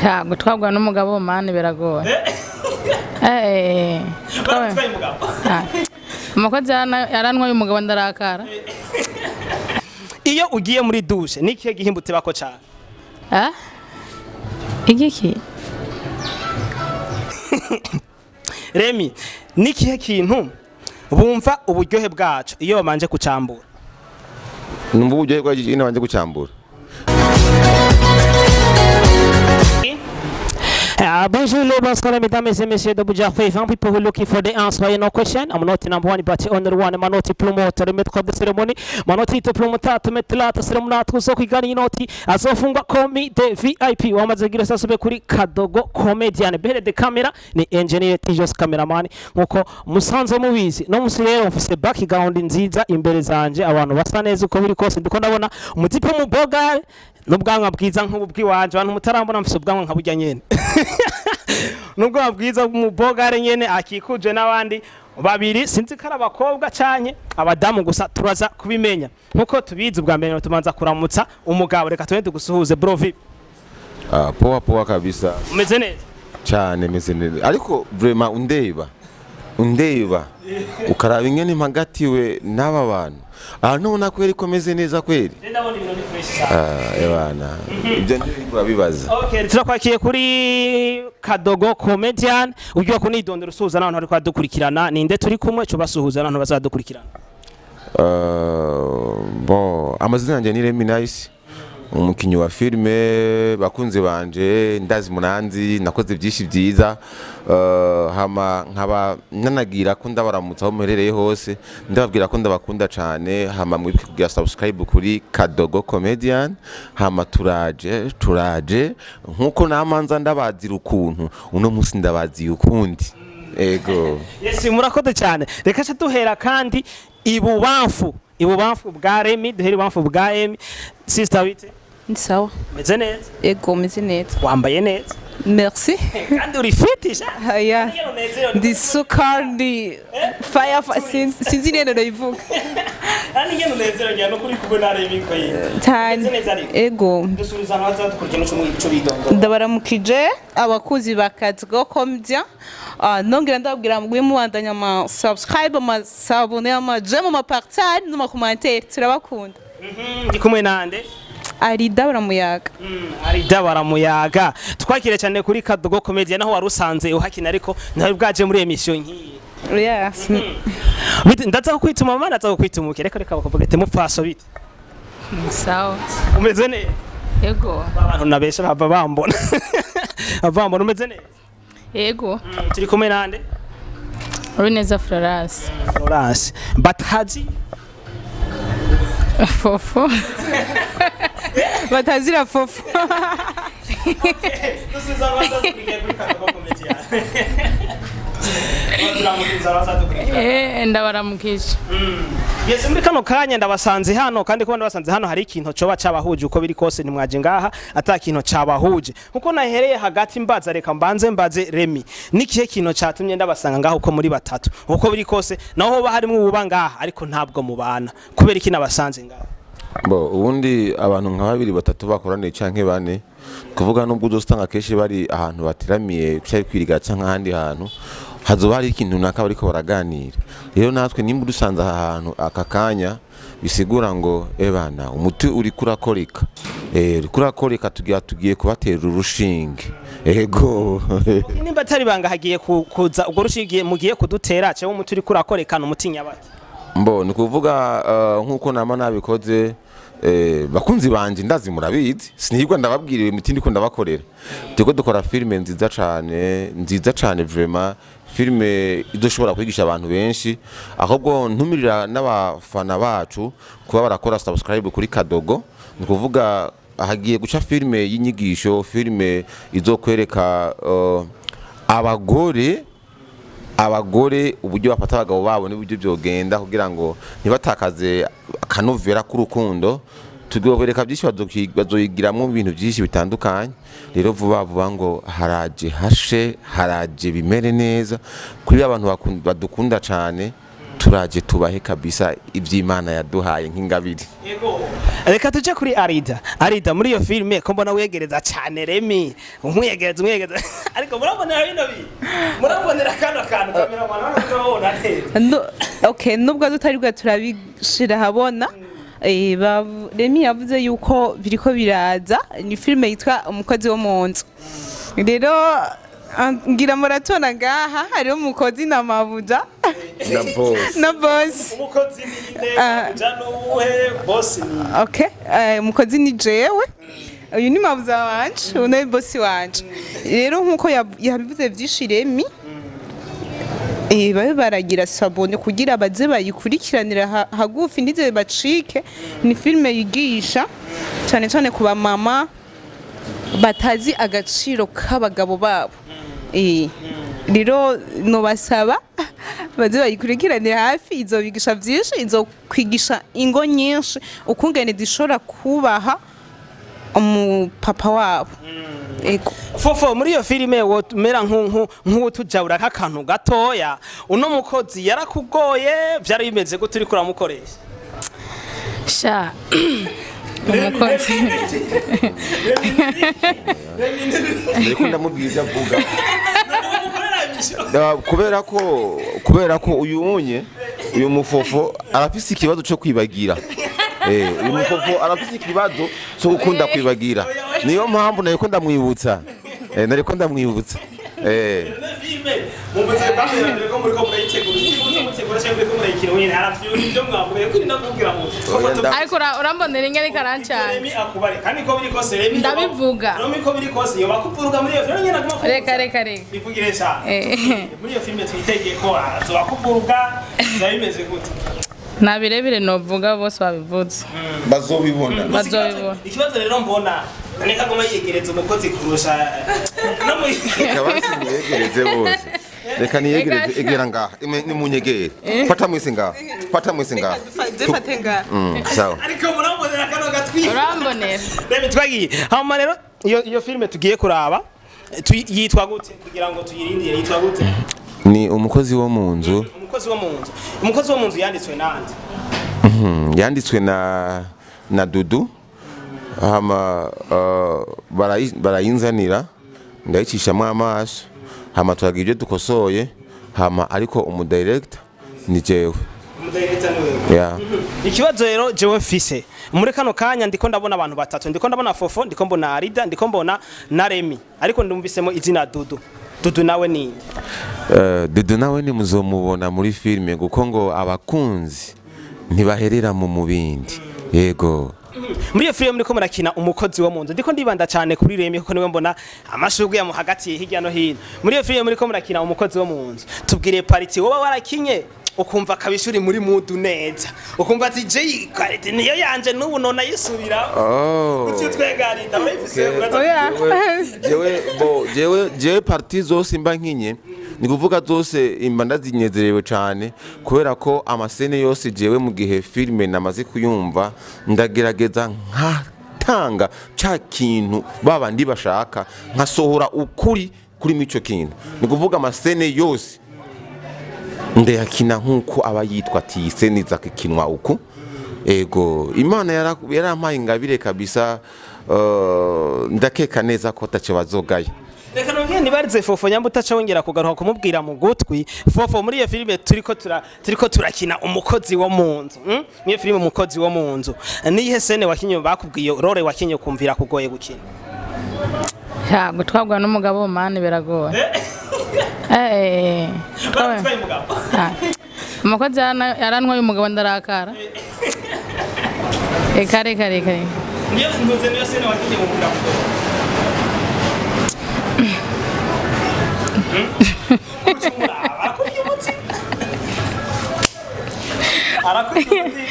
Ya gutwagwa n'umugabo mani biragoye. Baratwaye umugabo. Umukozi yarantwaye umugabo ndarakara. Iyo ugiye muri douche nikihe gihimba utebako cyane? Ah? Igiki? Remy, nikihe kintu bumva uburyohe bwacu iyo bamanje kucambura? Numva uburyohe bwacu iyo bamanje kucambura. Bonjour, bonsoir, mesdames et messieurs de Buja Faith. People who looking for the answer, no question. I'm not number one, but only one. Manoti promoter, the maître de cérémonie. Manoti promoter, metlat, cérémonie, uzokwigana inoti, azofungwa komi de VIP. Wamaze gira sasube kuri Kadogo Comedian. Behind the camera ni engineer Tijos cameraman. Nkuko musanze mubizi. No musi rero mfise background nziza imbere zanje abantu basa neza uko biri kose ndiko ndabona umutipe mu boga n'ubwanwa bwiza nk'ubu bwiwanje abantu mutarambona mfise ubwanwa nka burya nyene. Nubwo bwiza mu bogare nyene akikuje n'abandi babiri sinzi ko ari abakobwa canke abadamu gusa turaza kubimenya nkuko tubizi ubwa mbere tumanza kuramutsa umugabo reka tugende tugusuhuze bro VIP. Poa poa kabisa. Umeze neza cyane meze neza ariko vraiment undeba ukaraba ingene mpagatiwe n'aba bantu aha nubona kweri ko meze neza kweri. Ndabona ibintu ni fresh cyane. Ebana ibyo ndiko bibaza. Okay, turakwakiye kuri Kadogo Comedian ugiye kunidondera usuhuza n'abantu ariko badukurikirana ninde turi kumwe cyo basuhuza n'abantu bazadukurikirana. Bon, amazina yanjye ni Remy Nice, umukinyi wa filme bakunze banje ndazi munanzi nakoze byinshi byiza hama nkaba nanagira ko ndabaramutsa aho muherereye hose ndababwira ko ndabakunda cyane hama mwibuke kugira subscribe kuri Kadogo Comedian hama turaje nkuko namanza ndabazira ukuntu uno munsi ndabaziye ukundi ego. Yes, murakoze cyane. Reka se duhera kandi ibubamfu bwa Remy duhera ibubamfu bwa Emi. Sister wite Ni sawa. Meze neza? Ego meze neza. Wambaye neza? Merci. Kandi uri fit sha? Yeah. Ndi sukar ndi fire sinzi nene ndayivuga. Kandi ngene unezero njya no kuri kumwe na Remy ko yiye. Cyane. Ego. Dusubiza aho tuzadukurikirana ico bidondo. Ndabaramukije abakuzi ba Kadogo Comedian. Nongera ndababwira mugwe mubandanya ama subscribe ama s'abonner ama j'aime ama partage no commentaire turabakunda. Ndi kumwe nande? Arida baramuyaga. Arida baramuyaga. Twakire cyane kuri Kadogo Comedian naho warusanze uhakina ariko nawe bwaje muri emission nkiyi. Yes. Bite ndaza kukwituma mama ndaza kukwitumuke reka reka bakavuga ati mupfaso bite. Sawa. Umeze neza? Yego. Abantu nabesha bava bambona. Bavambona umeze neza? Yego. Turi kumwe nande? Urineza Florence. Florence. Batazi Fofo. Batazira fofo. Ndabaramukije. Yes, muri kano kanya ndabasanze hano kandi kuba ndabasanze hano hari ikintu coba cabahuje uko biri kose nimwaje ngaha ata kintu cabahuje nkuko nahereye hagati mbaza reka mbanze mbaze Remy nikihe kintu catumye ndabasanga ngaho uko muri batatu uko biri kose naho hoba harimo ububa ngaha ariko ntabwo mubana kubera iki nabasanze ngaha? Bo ubundi abantu nka babiri batatu bakoraniye canke bane kuvuga nubwo uzosanga kenshi bari ahantu bateramiye cyari kwiriga canke ahandi hantu hazoba hari ikintu runaka bariko baraganira. Rero natwe nimba dusanze aha hantu aka kanya bisigura ngo ebana umuti uri kurakoreka kurakoreka tugiye kubatera urushinge. Ego. Nimba atari banga hagiye kuza ubwo rushinge mugiye kudutera cyangwa umuti uri kurakorekana umuti nyabaki. Mbo ni kuvuga nkuko nama nabikoze bakunzi banje ndazi murabizi sinigwa ndababwira imiti ndiko ndabakorera. Tuko dukora filme nziza cane vraiment filme idoshobora kwigisha abantu benshi ahubwo ntumirira n'abafana bacu kuba barakora subscribe kuri Kadogo. Ni kuvuga hagiye guca filme y'inyigisho filme izokwereka abagore uburyo bafata abagabo babo n'uburyo byogenda kugira ngo ntibatakaze akanovera k'urukundo. Tugobereka byinshi bazoyigiramwo ibintu byinshi bitandukanye. Rero vuba vuba ngo haraje hashe haraje bimere neza kuri abantu badukunda cyane. Turaje tubahe kabisa iby'Imana yaduhaye nk'ingabire. Reka tuje kuri Arida. Arida, muri iyo filime ko mbona wegereza cyane Remy, umwiyegereza umwiyegereza, ariko murabonera bino bi murabonera kano kantu, cameraman hano turabona neza. No, okay, nubwo tutari bwa turabishira habona, Remy yavuze yuko biriko biraza. Ni filime yitwa Umukozi wo mu nzu. Rero ngira muratona ngaha hariho umukozi na mabuja na boss. Na boss. Umukozi ni nde? Uja n'uwuhe? Boss ni? Okay, umukozi ni jewe, uyu ni mabuja wanje, uyu ni boss wanje. Rero nkuko yabivuze vyinshi Remy, babe baragira s'abonner kugira baze bayikurikiranira hagufi, ntize bacike. Ni filime yigisha cyane cyane ku bamama batazi agaciro k'abagabo babo. Rero nobasaba baze bayikurikiranira hafi, izobigisha vyinshi, izokwigisha ingo nyinshi ukungene zishobora kubaha umupapa wabo. Ego. Fofo, muri iyo filime womera nk'utujabura nk'akantu gatoya, uno mukozi yarakugoye? Vyari bimeze gute uriko uramukoresha? Sha, umukozi Ndiko ndamubwiza avuga kubera ko uyu unye, uyu mufofo arafise ikibazo cyo kwibagira. Uyu mufofo arafise ikibazo cyo gukunda kwibagira, niyo mpamvu nariko ndamwibutsa. Nariko ndamwibutsa. Filime mumbuze bamwe ko muriko murayitegura, muze mutegura cyangwa muriko murayikina wenyine, haravyura ibyo mwavuye kuri ndakubwira ngo Oya, Ariko urambonera ingene ariko arancana. Remy akubare kandi ko biri kose Remy Ndabivuga. Remy ko biri kose yoba kuvuruga muri iyo filime nyine aguma kuvuga. Reka, reka, reka. Bivugire cyane. Muri iyo filime twitegeye ko azoba kuvuruga, bizaba bimeze gute? Nta birebire novuga, bose babivuze. Bazobibona. Bazobibona. Ikibazo rero mbona neka aguma yiyegereza umukozi kurusha no muri Reka basi niyegereze bose, reka niyegereze. Reka. Egera ngaha. Nimunyegere, fata mwese ngaha, fata mwese ngaha. Dufate ngaha. Sawa. Ariko murambonera kano gatwi. Urambonera. Remy, twagiye hama rero iyo filime tugiye kuraba yitwa gute kugira ngo tuyirindire? Yitwa gute? Ni Umukozi wo mu nzu. Umukozi wo mu nzu. Umukozi wo mu nzu yanditswe nande? Yanditswe na Dudu, hama barayinzanira, ndayicishamo amaso, hama turagira ibyo dukosoye, hama ariko umudirector ni jewe. Umudirector ni wewe? Yeah. Ikibazo rero jewe mfise muri kano kanya, ndiko ndabona abantu batatu: ndiko ndabona Fofo, ndiko mbona Arida, ndiko mbona na Remy, ariko ndumvisemo izina Dudu. Dudu nawe ni? Dudu nawe ni muzomubona muri filime, kuko ngo abakunzi ntibaherera mu mubindi, yego. Muri iyo filime muriko murakina Umukozi wo mu nzu, ndiko ndibanda cyane kuri Remy kuko niwe mbona amashurwe yamuhagatiye hirya no hino. Muri iyo filime muriko murakina Umukozi wo mu nzu, tubwire partie woba warakinye ukumva kabisa uri muri mood neza, ukumva ati jay quality niyo yanje, n'ubu nona yisubira. Oh. Uti twegarida urayifise? Oya. Jewe bo jewe partie zose imba nkinye, ni kuvuga zose imba ndazinezerewe cyane, kubera ko amascènes yose jewe mu gihe filime namaze kuyumva ndagerageza nkatanga ca kintu babandi bashaka, nkasohora ukuri kuri mico kintu. Ni kuvuga amascènes yose ndayakina nkuko aba yitwa ati iyi scène izakinwa uku. Ego, Imana yarampaye ingabire kabisa, ndakeka neza ko taco bazogaya. Reka nongere nibarize Fofo, nyamba utaca wongera kugaruka kumubwira mu gutwi. Fofo, muri iyo filime turiko turakina Umukozi wo mu nzu, Muri iyo filime Umukozi wo mu nzu, niyihe scène wakinye bakubwiye, rôle wakinye kumvira kugoye gukina? Ya, gutwarwa n'umugabo mani biragoye. Baratwaye umugabo? Ah, umukozi yarantwaye umugabo, ndarakara. Reka, reka, reka, reka. Niyo ntuze, niyo scène wakinye kumvira kugoye? Arakuriye umuti, arakuriye umuti.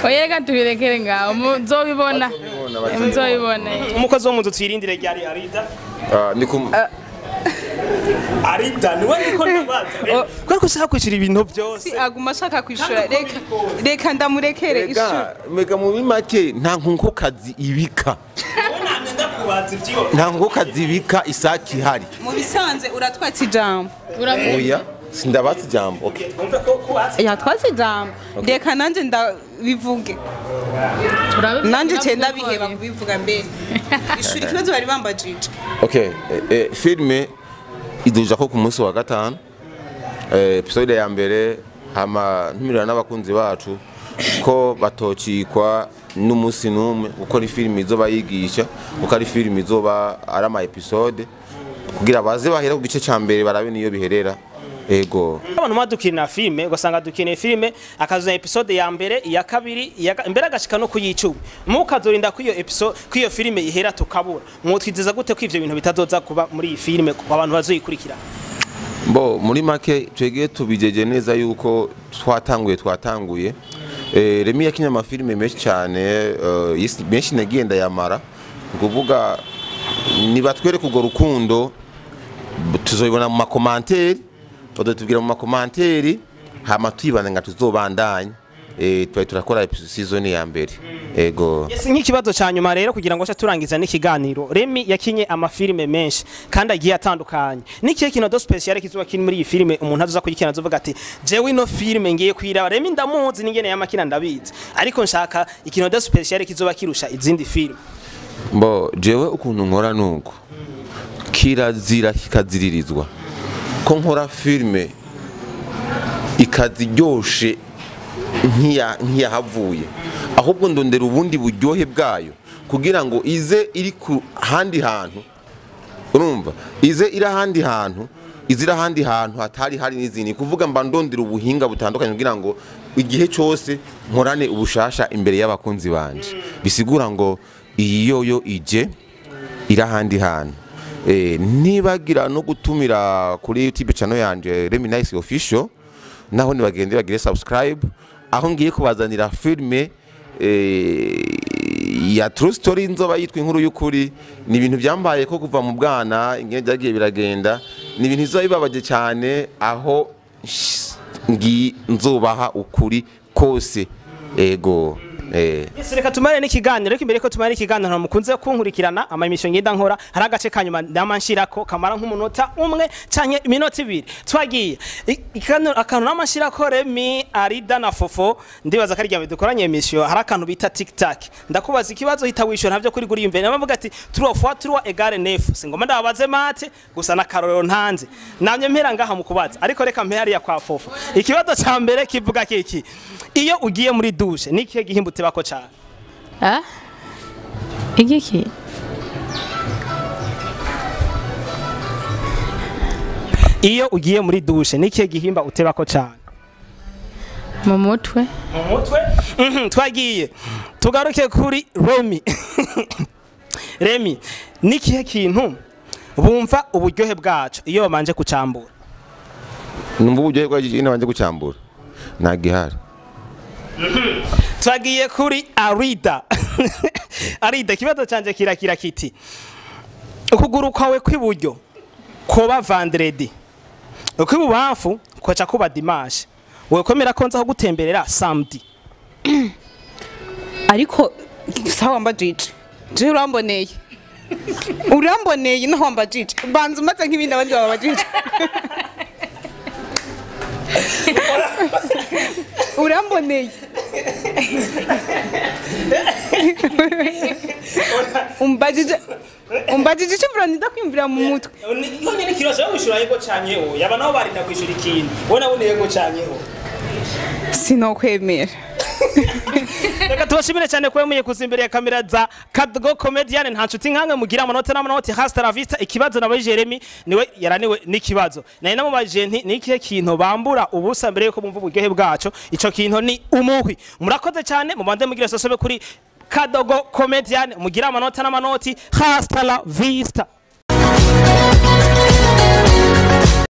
Oya, reka tubirekere ngaho, muzobibona. Bazobibona. Muzobibona. Umukozi wo mu nzu tuyirindire ryari, Arida? Ah, ni kum Arida, niwe niko ndabaza kubera ko ushaka kwishyura ibintu byose. Si aguma ashaka kwishura. Kandi uko Reka biri kose. reka ndamurekere ishuri. Ega, mega muri make nta nkokokazi ibika. Wowe namye ndakubaza ibyo. Nta nkokokazi ibika isaki ihari. Mu bisanzwe uratwatsa ijambo. Oya. Sindabatse ijambo. Okay. Ya, twatse ijambo, reka nanjye ndabivuge. Nanjye cye ndabiheba kubivuga mbere. Ishuri ikibazo bari bambajije. Okay, filme iduja ko ku munsi wa gatanu, episode ya mbere. Hama ntumirana n'abakunzi bacu ko batocikwa n'umunsi n'umwe, kuko ni filime izoba yigisha, kuko ari filime izoba ari ama episode, kugira baze bahera ku gice ca mbere barabe niyo biherera. Ego. Abantu madukina filme, ugasanga dukeneye filme akazana episode ya mbere, iya kabiri, mbere agashika no kuyicumi, mukazorinda ko iyo episode, ko iyo filme ihera tukabura. Mwotwizeza gute ko ivyo bintu bitazoza kuba muri iyi filme ku abantu bazoyikurikira? Bo muri make twegeye tubijeje neza yuko twatanguye. Remy yakinye amafilime menshi cyane, menshi nagiye ndayamara. Ni kuvuga nibatwereke urwo rukundo, tuzobibona mu makomanteri, badutubwira mu makomanteri, hama tuyibanda nga tuzobandanya. Twari turakora season ya mbere. Ego. Yes, nk'ikibazo ca nyuma rero kugira ngo turangiza n'ikiganiro. Remy yakinye amafilime menshi kandi agiye atandukanye. Nikihe kintu do special kizuba kiri muri iyi filime umuntu azoza kuyikina azovuga ati jewe ino filime ngiye kuyiraba, Remy ndamuzi n'ingene yamakina ndabizi, ariko nshaka ikintu do special kizuba kirusha izindi filime? Bo jewe ukuntu nkora nuko kirazira kikaziririzwa ko nkora filime ikaziryoshe nkiyahavuye, ahubwo ndondera ubundi buryohe bwayo kugira ngo ize iri ku handi hantu, urumva, ize iri ahandi hantu, izira ahandi hantu hatari hari n'izindi. Kuvuga mba ndondera ubuhinga butandukanye kugira ngo igihe cyose nkorane ubushasha imbere y'abakunzi banje. Bisigura ngo iyi yoyo ije iri ahandi hantu. Nibagira no gutumira kuri YouTube channel yanje Remy Nice Official, naho nibagende bagire subscribe, aho ngiye kubazanira filme ya true story nzoba yitwa Inkuru y'Ukuri. Ni ibintu byambaye ko kuva mu bwana, ingene byagiye biragenda, ni ibintu bizoba bibabaje cyane, aho ngi nzobaha ukuri kose. Ego. Yes, reka tumare n'ikiganiro. Ariko imbere ko tumare n'ikiganiro, mukunze kunkurikirana ama emission ngenda nkora, hari agace kanyuma ndamanshirako kamara nk'umunota umwe canke iminota ibiri. Twagiye akantu namanshirako Remy, Arida na Fofo, ndibaza ko ari rya dukoranye emission, hari akantu bita tic tac. Ndakubaza ikibazo hita wishura, ntavyo kuri guri imbere. Nabavuga ati 3 fois 3 égale 9. Singoma ndababaze mate gusa na karorero ntanze. Namye mpera ngaha mu kubaza, ariko reka mpera hariya kwa Fofo. Ikibazo ca mbere kivuga kiki: iyo ugiye muri douche nikihe gihimba utebako cyane? Ah? Igiki? Iyo ugiye muri douche nikihe gihimba utebako cyane? Mu mutwe. Mu mutwe? Twagiye. Tugaruke kuri Remy. Remy, nikihe kintu bumva uburyohe bwacu iyo bamanje kucambura? Numva uburyohe bwacu iyo bamanje kucambura nagihari. Twagiye kuri Arida. Arida, ikibazo canje kirakira kiti: ukuguru kwawe kw'iburyo koba vendredi, ukw'ibubamfu kwaca kuba dimanche, wekwemera ko nza gutemberera samedi? Ariko sawa mbajije, je uramboneye, uramboneye naho mbajije, banza umaze nk'ibindi abandi babajije. Uramboneye. Umbajije icyo ndakwiyumvira mu mutwe. None kiroje wishura yego canke oya? Yaba nabo barinda kwishura ikintu, wowe nabone yego canke oya? Sinokwemera. Reka tubashimire cyane kuba muye kuza imbere ya kamera za Kadogo Comedian. Nta nshuti nkange mugira amanota n'amanoti. Hasta la vista. Ikibazo nabajije Remy niwe yaraniwe n'ikibazo. Nari namubajije nti nikihe kintu bambura ubusa mbere yuko bumva uburyohe bwaco? Ico kintu ni umuhwi. Murakoze cyane, mubande mugira sosobe kuri Kadogo Comedian, mugira amanota n'amanoti. Hasta la vista.